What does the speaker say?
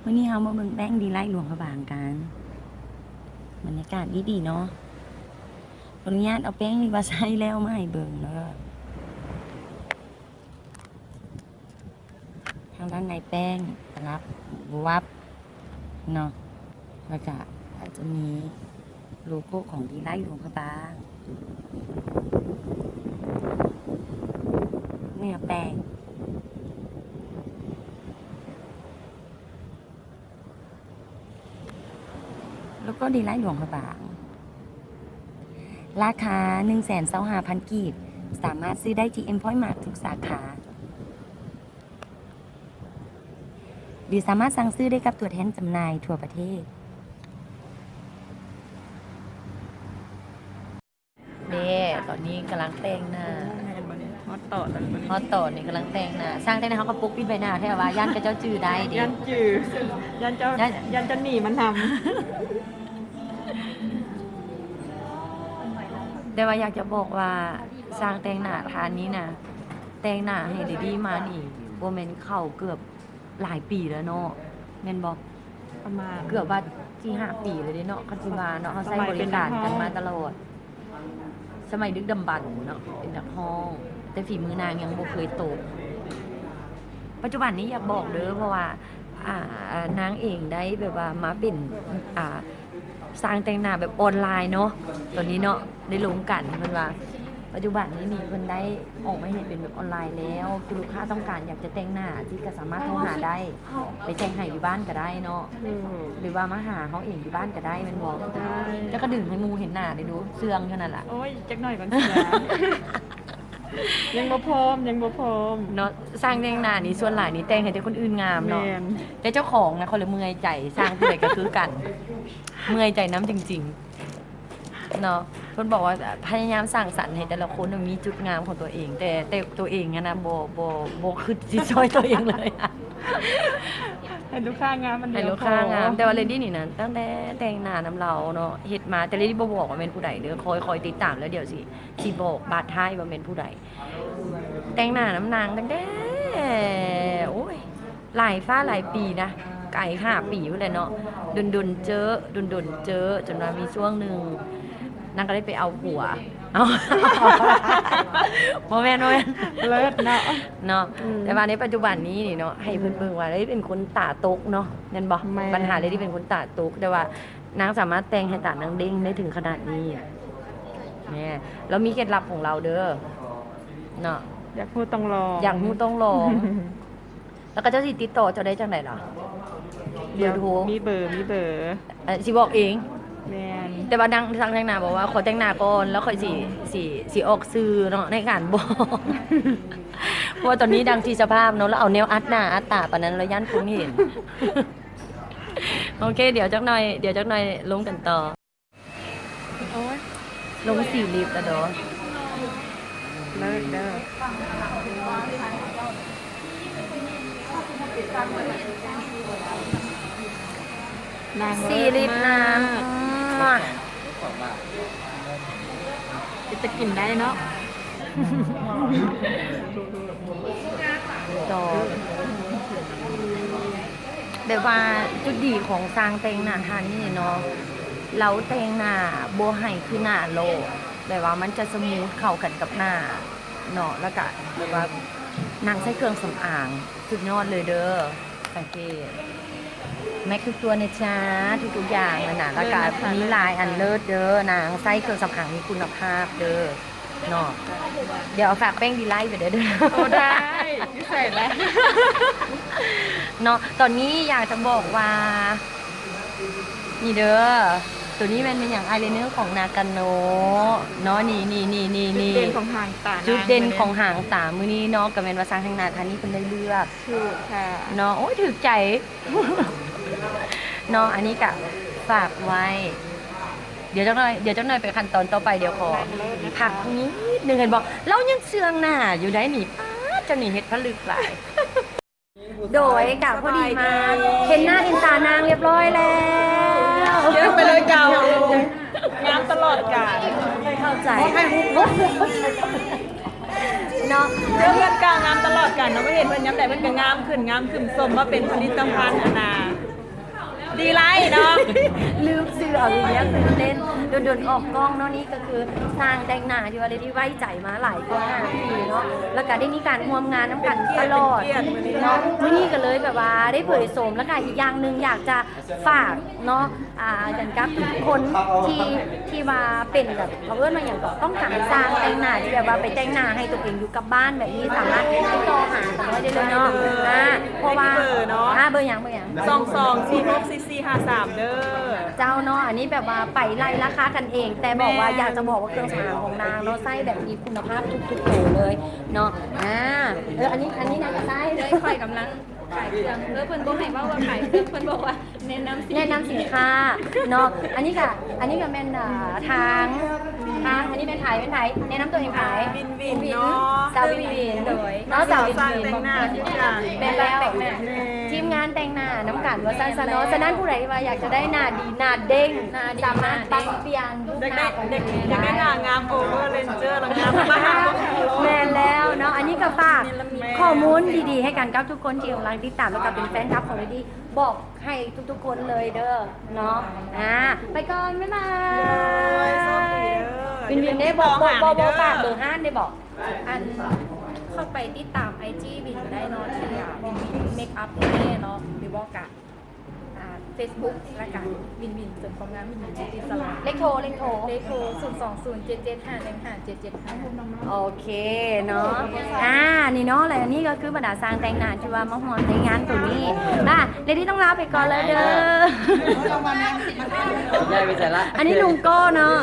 ມື້ນີ້ເຮົາມາເບິ່ງແປ້ງດີໄລຫຼວງພະບາງກັນ. ບັນຍາກາດດີໆເນາະ. ຂໍອະນຸຍາດເອົາແປ້ງທີ່ວ່າໃຊ້ແລ້ວມາໃຫ້ເບິ່ງເດີ. ທາງດ້ານໃນແປ້ງປະດັບວັບເນາະ. ແລ້ວກະອາດຈະມີໂລໂກ້ຂອງດີໄລຫຼວງພະບາງ ເນື້ອແປ້ງ ໂລໂກ້ດີໄລຫຼວງພະບາງ ລາຄາໜຶ່ງແສນຊາວຫ້າພັນກີບ ສາມາດຊື້ໄດ້ທີ່ເອັມພອຍມາດທຸກສາຂາ. ຫຼືສາມາດສັ່ງຊື້ໄດ້ກັບຕົວແທນຈຳໜ່າຍທົ່ວປະເທດ. ເດ້ ຕອນນີ້ກຳລັງແຕ່ງໜ້າ ແມ່ນບໍ່ນີ້? ຮອດຕອນແລ້ວນີ້ ຮອດຕອນນີ້ກຳລັງແຕ່ງໜ້າ. ຊ່າງແຕ່ງໜ້າເຮົາກໍປົກປິດໃບໜ້າແທ້ວ່າ ຢ້ານເຂົາເຈົ້າຈື່ໄດ້ເດ້ ຢ້ານຈື່ ຢ້ານເຈົ້າ ຢ້ານ ຢ້ານເຈົ້າໜີມານຳ. ແຕ່ວ່າຢາກຈະບອກວ່າ ຊ່າງແຕ່ງໜ້າທ່ານນີ້ນະ ແຕ່ງໜ້າໃຫ້ເດດດີ້ມານີ້ ບໍ່ແມ່ນເຂົ້າເກືອບຫຼາຍປີແລ້ວເນາະ ແມ່ນບໍ່? ປະມານ ເກືອບວ່າສີ່ຫ້າປີແລ້ວເດ້ເນາະ ຄັນຊິວ່າເນາະ. ເຮົາໃຊ້ບໍລິການກັນມາຕະຫຼອດ ສະໄໝດຶກດຳບັນເນາະ ເປັນນັກຮ້ອງ ແຕ່ຝີມືນາງຍັງບໍ່ເຄີຍຕົກ. ປັດຈຸບັນນີ້ຢາກບອກເດີ ເພາະວ່າ ອ່າ ນາງເອງໄດ້ແບບວ່າມາເປັນ ອ່າ ຊ່າງແຕ່ງໜ້າແບບອອນລາຍເນາະ ຕອນນີ້ເນາະ ໄດ້ລົງກັນ ເພິ່ນວ່າປັດຈຸບັນນີ້ນີ້ ເພິ່ນໄດ້ອອກມາເຮັດເປັນແບບອອນລາຍແລ້ວ ຄືລູກຄ້າຕ້ອງການຢາກຈະແຕ່ງໜ້າ ທີ່ກໍສາມາດໂທຫາໄດ້ ໄປແຕ່ງໃຫ້ຢູ່ບ້ານກໍໄດ້ເນາະ ອືມ ຫຼືວ່າມາຫາເຮົາເອງຢູ່ບ້ານກໍໄດ້ ແມ່ນບໍ່? ໄດ້ ແລ້ວກໍດຶງໃຫ້ໝູ່ເຫັນໜ້າໄດ້ດູ ເຊື່ອງເທົ່ານັ້ນລະ. ໂອ້ຍ ຈັກໜ້ອຍກ່ອນເຊື່ອ ຍັງບໍ່ພ້ອມ ຍັງບໍ່ພ້ອມເນາະ. ຊ່າງແຕ່ງໜ້ານີ້ສ່ວນຫຼາຍນີ້ແຕ່ງໃຫ້ແຕ່ຄົນອື່ນງາມເນາະ ແມ່ນ ແຕ່ເຈົ້າຂອງນະ ຂ້ອຍລະເມື່ອຍໃຈ. ຊ່າງຜູ້ໃດກໍຄືກັນ ເມື່ອຍໃຈນຳຈິງໆເນາະ. ເພິ່ນບອກວ່າພະຍາຍາມສ້າງສັນໃຫ້ແຕ່ລະຄົນມີຈຸດງາມຂອງຕົວເອງ ແຕ່ ແຕ່ຕົວເອງຫັ້ນນະ ບໍ່ ບໍ່ ບໍ່ຄິດຊິຊ່ອຍຕົວເອງເລີຍ ໃຫ້ລູກຄ້າງາມ ໃຫ້ລູກຄ້າງາມ. ແຕ່ວ່າເລດດີ້ນີ້ນະ ຕັ້ງແຕ່ແຕ່ງໜ້ານຳລາວເນາະ ເຮັດມາ ແຕ່ເລດດີ້ບໍ່ບອກວ່າແມ່ນຜູ້ໃດເດີ ຄອຍ ຄອຍຕິດຕາມ ແລ້ວດຽວຊິ ຊິບອກບາດທ້າຍວ່າແມ່ນຜູ້ໃດ. ແຕ່ງໜ້ານຳນາງຕັ້ງແຕ່ ໂອ້ຍ ຫຼາຍຟ້າຫຼາຍປີນະ ໄກຫ້າປີພຸ້ນແຫຼະເນາະ. ດົນໆເຈີ ດົນໆເຈີ ຈົນວ່າມີຊ່ວງໜຶ່ງນາງກໍໄດ້ໄປເອົາຜົວ ເອົາ ບໍ່ແມ່ນ ບໍ່ແມ່ນ ເລີດເນາະ ເນາະ. ອືມ ແຕ່ວ່າໃນປັດຈຸບັນນີ້ນີ້ເນາະ ໃຫ້ເພິ່ນເບິ່ງວ່າ ເອີ ເປັນຄົນຕາຕົກເນາະ ແມ່ນບໍ່? ແມ່ນ ບັນຫາເລດດີ້ເປັນຄົນຕາຕົກ ແຕ່ວ່າ ນາງສາມາດແຕ່ງໃຫ້ຕານາງເດັ່ງໄດ້ເຖິງຂະໜາດນີ້ ແມ່ ລາວມີເຄັດລັບຂອງລາວເດີເນາະ. ຢາກຮູ້ຕ້ອງລອງ ຢາກຮູ້ຕ້ອງລອງ. ແລ້ວເຂົາເຈົ້າຊິຕິດຕໍ່ເຈົ້າໄດ້ຈັ່ງໃດລະ? ເບີໂທ ມີເບີ ມີເບີ ເອີ ຊິບອກເອງ. ແມ່ນ ແຕ່ວ່ານາງ ທາງນາງນາບອກວ່າຂໍແຕ່ງໜ້າກ່ອນ ແລ້ວຂ້ອຍຊິ ຊິ ຊິອອກສື່ເນາະ ໃນການບອກ ເພາະວ່າຕອນນີ້ດັງທີ່ສະພາບເນາະ ແລ້ວເອົາແນວອັດໜ້າອັດຕາປານນັ້ນ ແລ້ວຢ້ານຄົນເຫັນ. ໂອເຄ ດຽວຈັກໜ່ອຍ ດຽວຈັກໜ່ອຍລົງກັນຕໍ່. ໂອ້ຍ ລົງສີລິບລະເດີ ເລີດເດີ ນາງ ສີລິບນາງ ເລີດມາກ ເປັນຕາກິນໄດ້ເນາະ. ດອກ ແບບວ່າຈຸດດີຂອງຊ່າງແຕ່ງໜ້າທ່ານນີ້ເນາະ ລາວແຕ່ງໜ້າບໍ່ໃຫ້ຄືໜ້າຫຼໍ່ ແບບວ່າມັນຈະສະມູດເຂົ້າກັນກັບໜ້າເນາະ ແລ້ວກະແບບວ່ານາງໃຊ້ເຄື່ອງສຳອາງສຸດຍອດເລີຍເດີ. ສັງເກດ ແມັກທຸກຕົວນະຈ໊ະ ທຸກໆຢ່າງຫັ້ນນະ ແລ້ວກະມີຫຼາຍອັນເລີດເດີ ນາງໃຊ້ເຄື່ອງສຳອາງມີຄຸນນະພາບເດີ. ເນາະ ດຽວເອົາຝາກແປ້ງດີໄລໄປເດີ ໂອ້ ໄດ້ ຢູ່ໃສລະ ເນາະ. ຕອນນີ້ຢາກຈະບອກວ່າ ນີ້ເດີ ໂຕນີ້ແມ່ນ ແມ່ນຫຍັງ ອາຍໄລເນີຂອງນາກາໂນເນາະ ນີ້ໆໆໆ ຈຸດເດັ່ນຂອງຫາງຕາ ຈຸດເດັ່ນຂອງຫາງຕາມື້ນີ້ເນາະ ກະແມ່ນວ່າຊ່າງແຕ່ງໜ້າທ່ານນີ້ເພິ່ນໄດ້ເລືອກ ຖືກຄ່ະ ເນາະ ໂອ້ຍ ຖືກໃຈ ເນາະ ອັນນີ້ກະຝາກໄວ້. ດຽວຈັກໜ່ອຍ ດຽວຈັກໜ່ອຍໄປຂັ້ນຕອນຕໍ່ໄປ ດຽວຂໍພັກນິດໜຶ່ງ ເຫັນບໍ່ ລາວຍັງເຊື່ອງໜ້າຢູ່ໄດ໋ນີ້ ປ້າດ ເຈົ້ານີ້ເຮັດຜະລຶກຫຼາຍ. ໂດຍ ກະພໍດີມາເຫັນໜ້າເຫັນຕານາງຮຽບຮ້ອຍແລ້ວ ເຈີໄປເລີຍເຈົ້າ ງາມຕະຫຼອດການ ເຂົ້າໃຈ ເນາະ ເພື່ອນເກົ່າງາມຕະຫຼອດການເນາະ ໄປເຫັນເພິ່ນຍາມໃດເພິ່ນກະງາມຂຶ້ນ ງາມຂຶ້ນ ສົມວ່າເປັນຜະລິດຕະພັນ ອັນນ່າ ດີໄລເນາະ ລືມຊື່ ເອົາອີກແລ້ວ ຕື່ນເຕັ້ນ ດົນໆອອກກ້ອງເນາະ. ນີ້ກໍຄືຊ່າງແຕ່ງໜ້າທີ່ວ່າເລດີ້ໄວ້ໃຈມາຫຼາຍກວ່າຫ້າປີເນາະ ແລ້ວກໍໄດ້ມີການຮ່ວມງານນຳກັນຕະຫຼອດເນາະ. ມື້ນີ້ກໍເລີຍແບບວ່າໄດ້ເຜີຍໂສມ ແລ້ວກໍອີກຢ່າງໜຶ່ງຢາກຈະຝາກເນາະ ອ່າ ກັນກັບທຸກໆຄົນທີ່ ທີ່ວ່າເປັນແບບ ເຂົາເອີ້ນວ່າຫຍັງກໍ ຕ້ອງການຊ່າງແຕ່ງໜ້າທີ່ແບບວ່າໄປແຕ່ງໜ້າໃຫ້ຕົວເອງຢູ່ກັບບ້ານແບບນີ້ ສາມາດຕິດຕໍ່ຫາກັນໄວ້ໄດ້ເລີຍເນາະ. ອ່າ ເພາະວ່າ ເບີເນາະ ອ່າ ເບີຫຍັງ ເບີຫຍັງ? ສອງສອງສີ່ຫົກສີ່ສີ່ຫ້າສາມເດີ ເຈົ້າເນາະ. ອັນນີ້ແບບວ່າໄປໄລ່ລາຄາກັນເອງ ແຕ່ບອກວ່າ ແມ່ນ ຢາກຈະບອກວ່າເຄື່ອງສຳອາງຂອງນາງເນາະ ໃຊ້ແບບມີຄຸນນະພາບທຸກໆໂຕເລີຍເນາະ. ອ່າ ເອີ ອັນນີ້ ອັນນີ້ນາງກໍໃຊ້ ເອີ ຂ້ອຍກຳລັງຂາຍເຄື່ອງ ເອີ ເພິ່ນບໍ່ໃຫ້ເວົ້າວ່າຂາຍເຄື່ອງ ເພິ່ນບອກວ່າ ແນະນຳສິນ ແນະນຳສິນຄ້າເນາະ. ອັນນີ້ກະ ອັນນີ້ກະແມ່ນ ອ່າ ທາງ ທາງ ອັນນີ້ແມ່ນໃຜ ແມ່ນໃຜ ແນະນຳຕົວເອງໃຜ? ວິນວິນເນາະ ສາວວິນວິນ ໂດຍ ເນາະ ສາວວິນວິນ ສາວແຕ່ງໜ້າຄືກັນ ແມ່ນແລ້ວ ທີມງານແຕ່ງໜ້ານຳກັນວ່າຊັ້ນຊະເນາະ. ສະນັ້ນຜູ້ໃດທີ່ວ່າຢາກຈະໄດ້ໜ້າດີ ໜ້າເດັ່ງ ໜ້າດີ ສາມາດປັບປ່ຽນ ຢາກໄດ້ ຢາກໄດ້ໜ້າງາມ Power Ranger ລະງາມມາກ ແມ່ນແລ້ວເນາະ. ອັນນີ້ກະຝາກຂໍ້ມູນດີໆໃຫ້ກັນກັບທຸກຄົນທີ່ກຳລັງຕິດຕາມ ແລ້ວກະເປັນແຟນຄລັບຂອງເລດີ້ ບອກໃຫ້ທຸກໆຄົນເລີຍເດີເນາະ. ອ່າ ໄປກ່ອນ ບາຍບາຍ ໂດຍ ໂຊກດີເດີ ວິນວິນເດ້ ບໍ່ ບໍ່ ບໍ່ ບໍ່ຝາກເບີຮ້ານເດ້ບໍ? ອັນ ເຂົ້າໄປຕິດຕາມໄອຈີວິນໄດ້ເນາະ ທີ່ ວິນວິນເມກອັບເນາະ ຫຼືບໍ່ກະ ອ່າ ເຟສບຸກ ລະກະ ວິນວິນເສີມຄວາມງາມ ວິນວິນບິວຕີ້ສະລອນ ເລກໂທ ເລກໂທ ເລກໂທ ສູນສອງສູນເຈັດເຈັດຫ້າໜຶ່ງຫ້າເຈັດເຈັດ ໂອເຄເນາະ. ອ່າ ນີ້ເນາະ ແລະ ອັນນີ້ກໍຄືບັນດາຊ່າງແຕ່ງໜ້າທີ່ວ່າມາຮ່ວມໃນງານໂຕນີ້. ອ່າ ເລດີ້ຕ້ອງລາໄປກ່ອນແລ້ວເດີ ຍ້າຍໄປໃສລະ? ອັນນີ້ໜຸ່ມກໍເນາະ